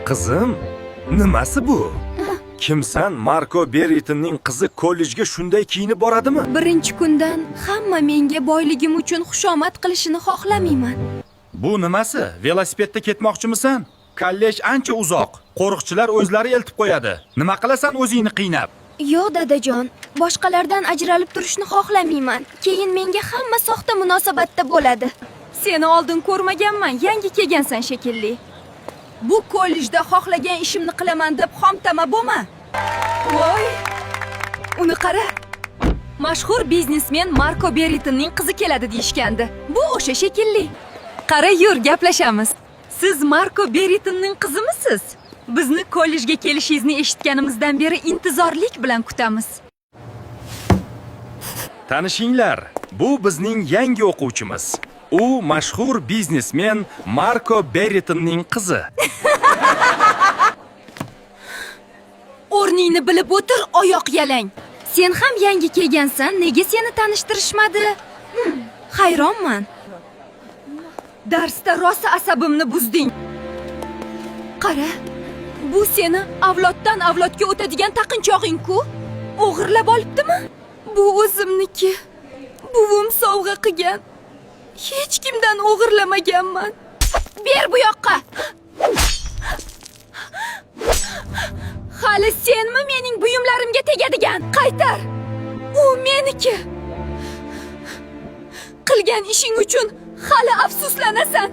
Qizim, nimasi bu? Kimsan Marko Beritonning qizi kollejga shunday kiyinib boradimi? Birinchi kundan hamma menga boyligim uchun xushomad qilishini xohlamayman. Bu nimasi? Velosipedda ketmoqchimisan? Kollej ancha uzoq. Qo'riqchilar o'zlari eltib qo'yadi. Nima qilasan o'zingni qiynab? Yo'q, dadajon, boshqalardan ajralib turishni xohlamayman. Keyin menga hamma soxta munosabatda bo'ladi. Seni oldin ko'rmaganman, yangi kelgansan shekilli. Bu kollejda xohlagan ishimni qilaman deb xomtama bo'lma. Voy! Uni qara. Mashhur biznesmen Marko Beritonning qizi keladi deyishgandi. Bu o'sha shekilli. Qara, yur, gaplashamiz. Siz Marko Beritonning qizimisiz? Bizni kollejga kelishingizni eshitganimizdan beri intizorlik bilan kutamiz. Tanishinglar, bu bizning yangi o'quvchimiz. U mashhur biznesmen Marko Beritonning qizi. O'rningni bilib o'tir, oyoq yalang. Sen ham yangi kelgansan, nega seni tanishtirishmadi? Hayronman. Darsda rosa asabimni buzding. Qara, bu seni avloddan avlodga o'tadigan taqinchog'ing-ku. O'g'irlab olibdimi? Bu o'zimniki. Buvim sovg'a qilgan. Hech kimdan o'g'irlamaganman. Ber bu yoqqa. Hali senmi mening buyumlarimga tegadigan? Qaytar. U meniki. Qilgan ishing uchun hali afsuslanasan.